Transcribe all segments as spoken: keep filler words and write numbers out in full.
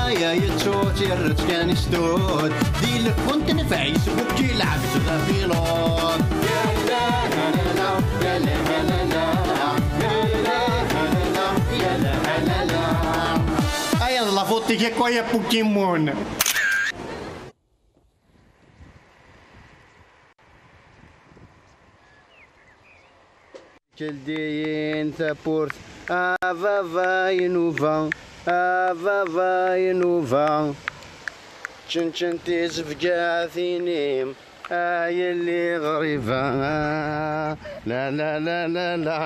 Aya yettu tirret kan istud. Di lfun tenfeɛ yesbukki lɛebd d apilun. Aya d la faute-ik akk, ay a Pokémon. Keldiyin tawwurt, a baba inuba, a baba inuba. Čenčen tizebgatin-im, a yelli ɣriba. La la la la la.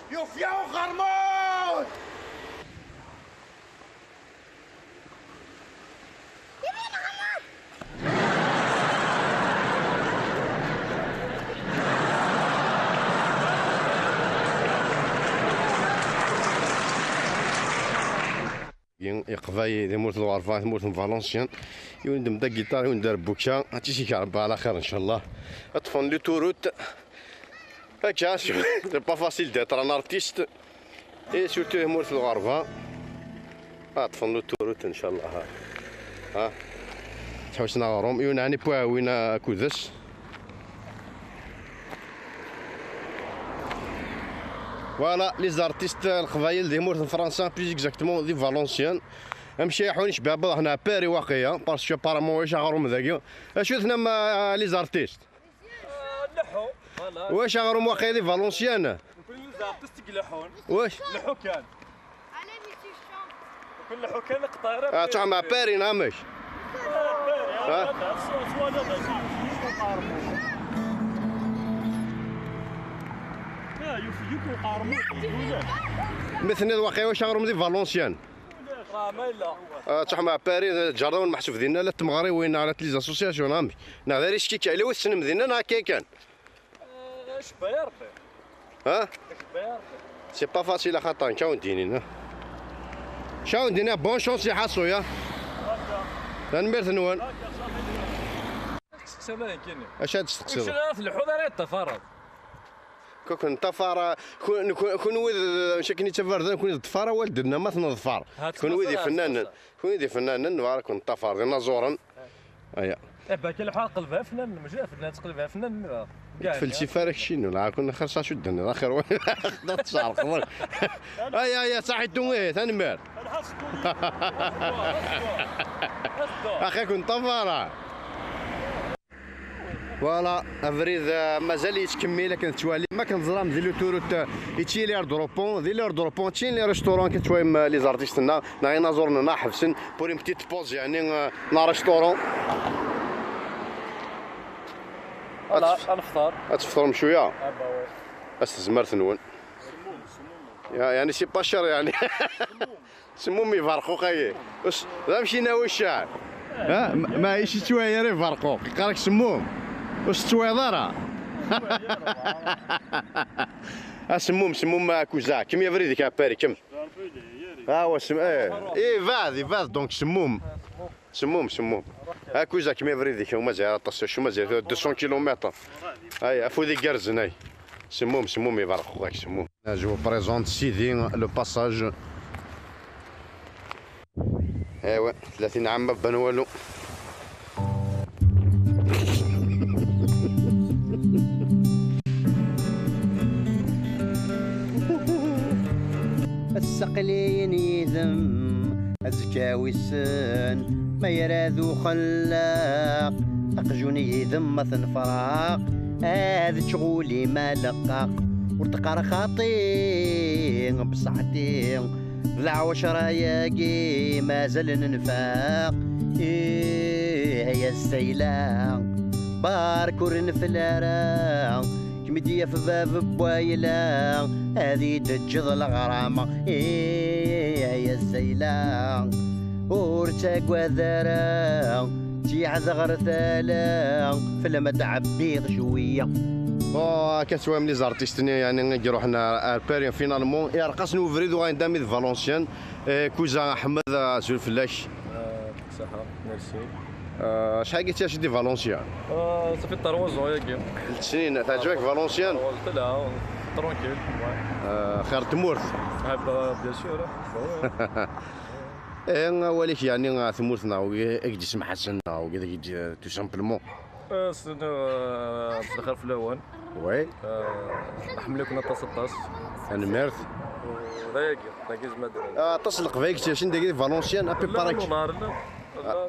Yufya uqermud! Iqbay di tmurt n Lɣerba, tmurt n Valenciennes. Yiwen d-mda gitar, yiwen d arbukka. Ad tt-isik Rebbi ɛla xir, ncallah. Ad ṭṭfen l'autoroute. Akka, c'est pas facile d'être un artiste. Et surtout, tmurt n Lɣerba. Ad ṭṭfen l'autoroute, ncallah. Ha? Tḥewsen aɣrum. Yiwen ɛni pu ɛwin akudes. Voilà, les artistes, euh, Leqbayel di tmurt n Fransa, plus exactement di Valenciennes. Amcay ḥun icebbabeḍ ḥna Paris waqila, parce que apparemment ulac aɣrum dagi. Acu tennam, euh, les artistes? Leḥḥu, voilà. Ulac aɣrum waqila di Valenciennes? Nekkni les artistes i ileḥḥun. Wac? Leḥḥu kan. Nekkni leḥḥu kan, iqeṭṭer. Ah, ttɛum Paris, neɣ amek? Ah. Mi tenniḍ waqila ulac aɣrum di Valenciennes. Ah, ttɛum Paris, ǧerrawen meḥsub dinna la tmeɣriwin, la les associations, amek? Neɣ d ariski kan, yella wi tessnem dinna neɣ akka kan? Eh, cebba ya Rebbi. Ha? Cebba ya Rebbi. C'est pas facile, axaṭer nekk ad wen-d-inin, ha? Nekk ad wen-d-iniɣ bonne chance i Ḥaṣu, ya? Tanemmirt-nwen. Acu ad testeqsiḍ? Acu ara tleḥḥuḍ ara yeṭṭafareḍ? Kuk neṭṭafar, kun-, kun-, kunwi d, acu akken i d tabarda, kunwi d ṭṭfar awal d-nna ma tneḍfar. Kunwi d ifennanen, kunwi d ifennanen, nebɣa ad ken-neṭṭafar, d inaẓuren. Aya. Eh, baka lḥu ad qelbeɣ afnan, mačči d afnan, ad qelbeɣ afnan, nniḍ. Tfelsif ara keččinu, la kun xas acu d-tenniḍ, axir wa-, la tcerqeḍ. Aya, aya, saḥit, eh, tanemmirt. Axi kun ṭafara. Voilà, abrid, eh, mazal yettkemmil akken tettwalim, akken teẓram di l'autoroute, eh, yettili l'aéroport, di l'aéroport, ttili restaurant, akken tettwalim, eh, les artistes-nneɣ, neɣ inaẓuren-nneɣ ḥebsen, pour une petite pause, yeɛni, eh, neɣ restaurant. Voilà, ad nefṭer. Ad tefṭrem cwiya? Ah, bah ouais. Ad s tezmert-nwen. Ya, yeɛni, c'est pas cher, yeɛni. Semmum iberquq-agi. Us-, d amcinawi ccan. Ha? Ma, ma yettwayer iberquq. Yeqqar-ak semmum. Ur s-tettwayeḍ ara. A semmum, semmum, a kuza. Kem abrid-ik a Paris, kem. Ah, wa sem-, eh. Eh, ibɛed, ibɛed, donc semmum. Semmum, semmum. A kuza, kem abrid-ik, u mazal aṭas, acu mazal deux cents kilomètres. Ay, afud igerrzen, ay. Semmum, semmum, iberquq-ak, semmum. Je vous présente Sidi, le passage. Ewa, tlatin ɛam ma bban walu. Ass aql-in yid-m, azekka wissen ma yerad uxellaq. Aqjun yid-m ma tenfraq, ad ččeɣ ul-im aleqqaq. Ur d-qqar xaṭi, bṣaḥti, d lɛucra-yagi mazal nenfaq. Ih, ay assayla, bark ur nfel ara. Kem-id-yaf bab n wayla, ad yi-d-teǧǧeḍ leɣrama. Ih, ay assayla, ur ttagad ara, ttiɛad ɣer tala, fell-am ad ɛebbiɣ cwiya. Bon, akka twam les artistes-nni, yani, i iruḥen ar, ar Paris, finalement, iɛreq-asen ubrid, uɣalen d ami d Valenciennes. Eh, Kuza Ḥmed, azul fell-ak. Ah, ṣaḥa, merci. Ah, acḥal i ttɛic di Valenciennes? Ah, ça fait trois ans yagi. Ḥelt snin, teɛǧeb-ak Valenciennes? Trois ans, telha. Tranquille, ouais. Euh, xir n tmurt. Ah, bah, bien sûr, hein. Bah ouais. Eh, awal-ik, yeɛni, ɣer tmurt-nneɣ, wigi i k-d-isemḥasen, neɣ wigi i k-d-, tout simplement? Euh, c'est, euh, مساء الخير فلاون. Oui. Euh, نحملكم aṭas aṭas. Tanemmirt. D ayagi, d ayagi زعما. Ah, aṭas n Leqbayel i k-ttɛicin dagi di Valenciennes, à peu près. لا، لا، لا.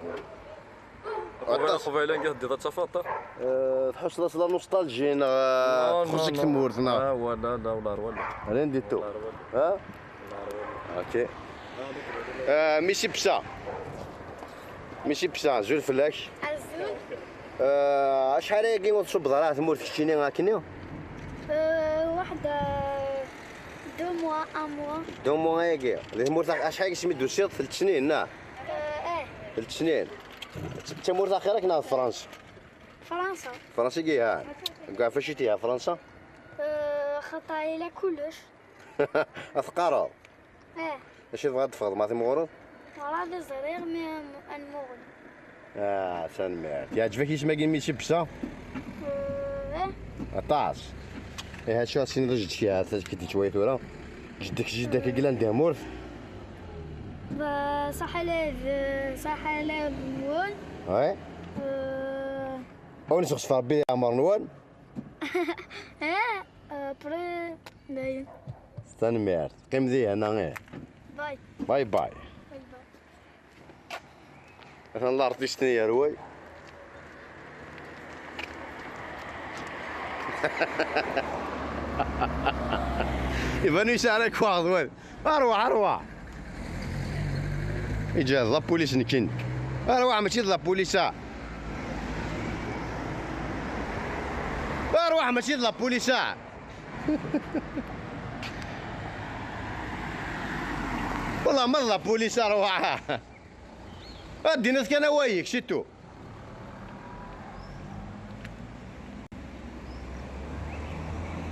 Qbayla, qbayla, nga teddiḍ ad tafeḍ. Euh, tḥusseḍ-as la nostalgie, neɣ, euh, تخصك tmurt, neɣ? Ah, ولا، لا، ولا، ولا. Rien du tout. ولا، ولا. Hein? ولا، ولا. Ok. Euh, Missy Psa. Missy Psa, azul fell-ak. Azul. Euh, acḥal ayagi ur tṣubbeḍ ara ɣer tmurt keččini akkenni? Euh, واحد, euh, deux mois, un mois. Deux mois ayagi. Di tmurt, acḥal asmi d-tusiḍ? Telt snin, neɣ? Euh, eh. Telt snin. D tamurt axir-ak neɣ d Fransa? Fransa. Fransa i iha. Deg ɣef acu i tiha Fransa? Euh, xaṭer ila kullec. Ad teqqareḍ? Eh. Acu tebɣa ad teffɣeḍ ma timɣureḍ? Werɛad ur ẓriɣ mi ad nmuɣel. Ah, tanemmirt. Yeɛǧeb-ak yisem-agi n Missy Psa? Euh, eh. Aṭas. Eh, acu ad tiniḍ i jeddi-k, ad k-id-yettwali tura? Jeddi-k, jeddi-k i yellan di tmurt? Bah, ṣaḥa lɛid, ṣaḥa lɛid-nwen. Ouais. Euh. Ur nesɣes f Rebbi leɛmer-nwen. Eh, euh, après, dayen. Tanemmirt. Qqim dihin, ih. Bye. Bye bye. Bye bye. Atan l'artiste-nni yerwel. Iban yesɛa lekwaɣeḍ, wal. Arwaḥ, arwaḥ. Iǧǧa d la police nekkin. Arwaḥ, mačči d la police-a. Arwaḥ, mačči d la police-a. Wallah, ma d la police, arwaḥ. Ad d-tiniḍ kan awal-ik, c'est tout.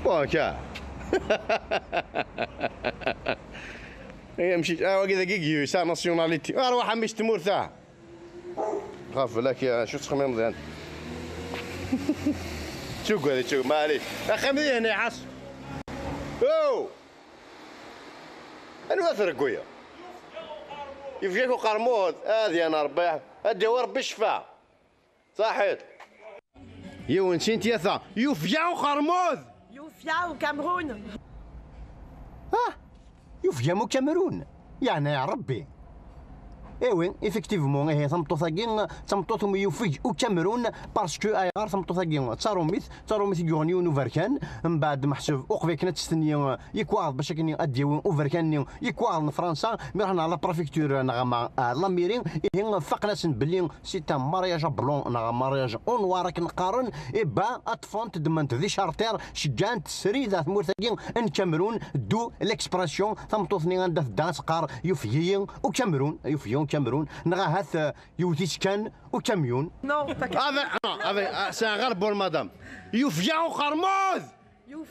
Bon, akka. Ay, amcic, ah, wagi dagi yesɛa nationalité. Arwaḥ a mmi-s n tmurt-a. Xaf fell-ak, ya, acu tettxemmimeḍ yan? Ttugad, ttugad, maɛlic. Axxam di hna iɛas. Oh! Anwa tergwi? Yefka-k uqermud, ad yan Rebbi, ad d-yawi Rebbi ccfa. Ṣaḥit. Yiwen, sin, tlata. Yufeg-aɣ uqermud! Yufeg-aɣ Ukamrun! Ah! Yufeg-am Ukamrun! Yeɛna ya Rebbi! Eh oui, effectivement, ihi tameṭṭut-agi d tameṭṭut umi yufeg Ukamrun, parce que ayɣer tameṭṭut-agi d tarumit, d tarumit i yuɣen yiwen uberkan, mbeɛd meḥsub uqbel akken ad testenyi yekwaɣeḍ bac akken ad d-yawi uberkan-nni yekwaɣeḍ n Fransa, mi ruḥen ɣer la préfecture neɣ ama, ah, la mairie, ihi faqen-asen belli c'est un mariage à blanc neɣ un mariage au noir akken qqaren, eh ben, ṭṭfent, ddment di charter, ceggɛent srid ar tmurt-agi n Kamerun, d'où l'expression, tameṭṭut-nni anda tedda ad teqqar yufeg-iyi Ukamerun, yufeg-iyi Ukamerun, neɣ ahat, euh, yewwet-itt kan ukamyun. Non, t'inquiète. Avec, non, avec, ah, c'est un ras-le-bol, madame. Yufeg-aɣ uqermud! Youf.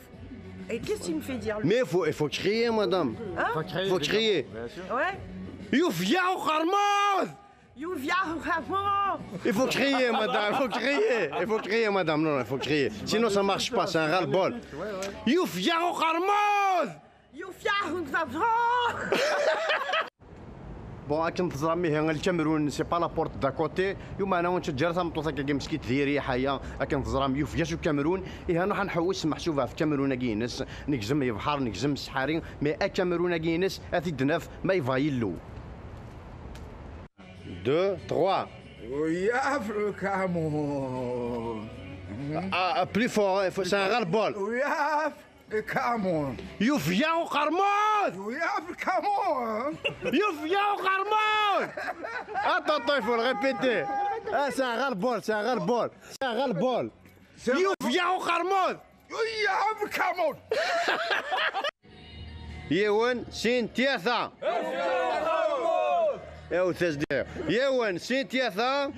Et qu'est-ce qu'il me fait dire, lui? Mais il faut, il faut crier, madame. Hein? Faut crier. Faut crier. Bien sûr. Ouais. Yufeg-aɣ uqermud! Yufeg-aɣ uqermud! Il faut crier, madame, il faut crier. Il faut crier, madame. Non, non, il faut crier. Sinon, ça marche pas, c'est un ras-le-bol. Yufeg-aɣ uqermud! Yufeg-aɣ uqermud! Bon, akken teẓram, ihi, Lkamerun, c'est pas la porte d'à côté. Yumeɛna ur nettaǧǧa ara tameṭṭut akka meskint di riḥa-ya. Akken teẓram, yufeg-as Ukamerun. Ihi, ad nruḥ ad nḥewwes meḥsub ɣef Kamerun-agi-ines. Negzem lebḥer, negzem ssḥari, mais Akamerun-agi-ines, ad t-id-naf ma yebɣa Yillu. Deux, trois. Yaf Kamerun. Ah, ah, plus fort, hein, faut, c'est un ras-le-bol. Yaf Kamerun. Yufeg-aɣ uqermud! Yaf Kamerun. Yufeg-aɣ uqermud! Attends, attends, il faut le répéter. Ah, c'est un ras-le-bol, c'est un ras-le-bol. C'est un ras-le-bol. Yufeg-aɣ uqermud! Yaf Kamerun. Yiwen, sin, tlata. Yiwen, sin, tlata.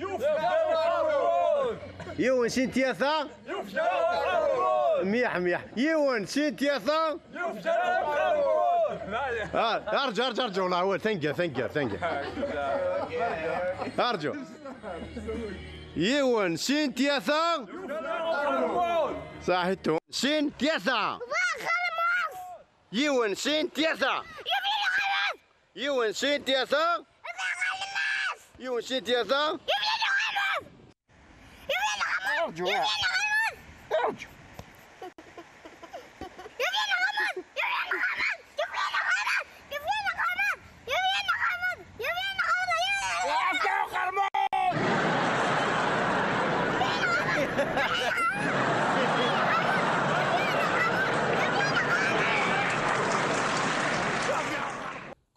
Yiwen, sin, tlata. Myaḥ, myaḥ. Yiwen, sin, tlata. Ah, arǧu, arǧu, arǧu, la, awal, tanga, tanga, tanga. Arǧu. Yiwen, sin, tlata. Saḥitu. Sin, tlata. Yiwen, sin, tlata. Yiwen, sin, tlata. Yiwen, sin, tlata. Arǧu. Arǧu.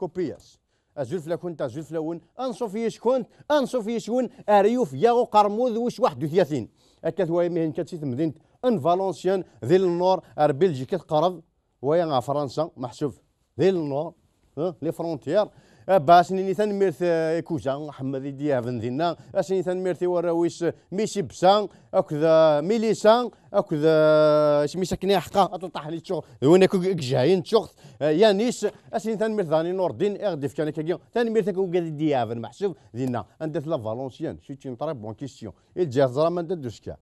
Kupias. Azul fell-akent, azul fell-awen, anṣuf yis-kent, anṣuf yis-wen, ar yufeg-aɣ uqermud wis waḥed u tlatin. Akka twayem ihi nekka si temdint n Valenciennes, di Lennur, ar Belgique teqreb, waya ɣer Fransa, meḥsub di Lennur, hein, les frontières. Abba, a s-nini tanemmirt, eh, i Kuza Ḥmed i d-yeɛben dinna, a s-nini tanemmirt i warraw-is, eh, Misibsa, akked, eh, Milisa, akked, eh, isem-is akken iḥeqqa, ad ṭaṭaḥen i ttuɣ, d win akk i ijehhen ttuɣ, eh, Yanis, a s-nini tanemmirt daɣen i Nordin, i ɣ-d-ifkan akkagi, tanemmirt akk i wigad i d-yeɛben, meḥsub dinna, anda tella Valenciennes, c'est une très bonne question. I Lezzayer teẓram anda d-uska?